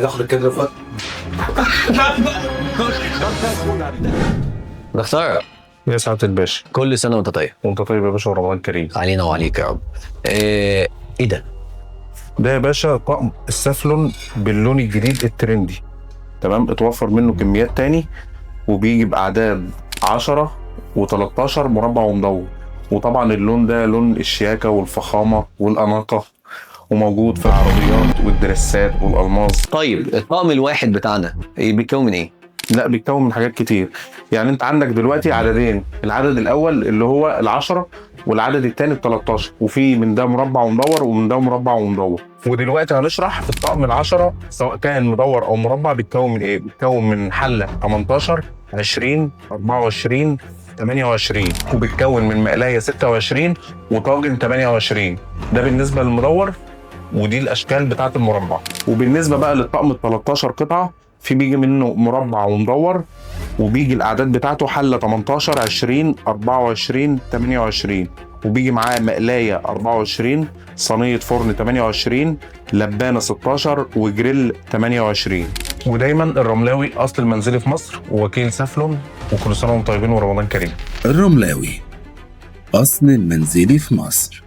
عايز اخد الكادر. دكتور يا سعادة الباشا، كل سنة وانت طيب. وانت طيب يا باشا ورمضان كريم. علينا وعليك يا رب. ايه ده؟ ده يا باشا طقم السافلون باللون الجديد ال trendy، تمام؟ اتوفر منه كميات تاني، وبيجي باعداد 10 و13 مربع ومدور، وطبعا اللون ده لون الشياكه والفخامه والاناقه، وموجود في العربيات والدرسات والالماظ. طيب الطقم الواحد بتاعنا إيه بيتكون من ايه؟ لا بيتكون من حاجات كتير. يعني انت عندك دلوقتي عددين، العدد الاول اللي هو العشرة والعدد الثاني ال 13، وفي من ده مربع ومدور ومن ده مربع ومدور. ودلوقتي هنشرح الطقم العشرة سواء كان مدور او مربع بيتكون من ايه. بيتكون من حلة 18 20 24 28، وبيتكون من مقلاية 26 وطاجن 28. ده بالنسبة للمدور، ودي الاشكال بتاعه المربع. وبالنسبة بقى للطقم ال 13 قطعه، في بيجي منه مربع ومدور، وبيجي الاعداد بتاعته حله 18 20 24 28، وبيجي معاه مقلايه 24، صينية فرن 28، لبانه 16، وجريل 28. ودايما الرملاوي اصل المنزلي في مصر، ووكيل سافلون. وكل سنة وانتم طيبين ورمضان كريم. الرملاوي أصل المنزلي في مصر.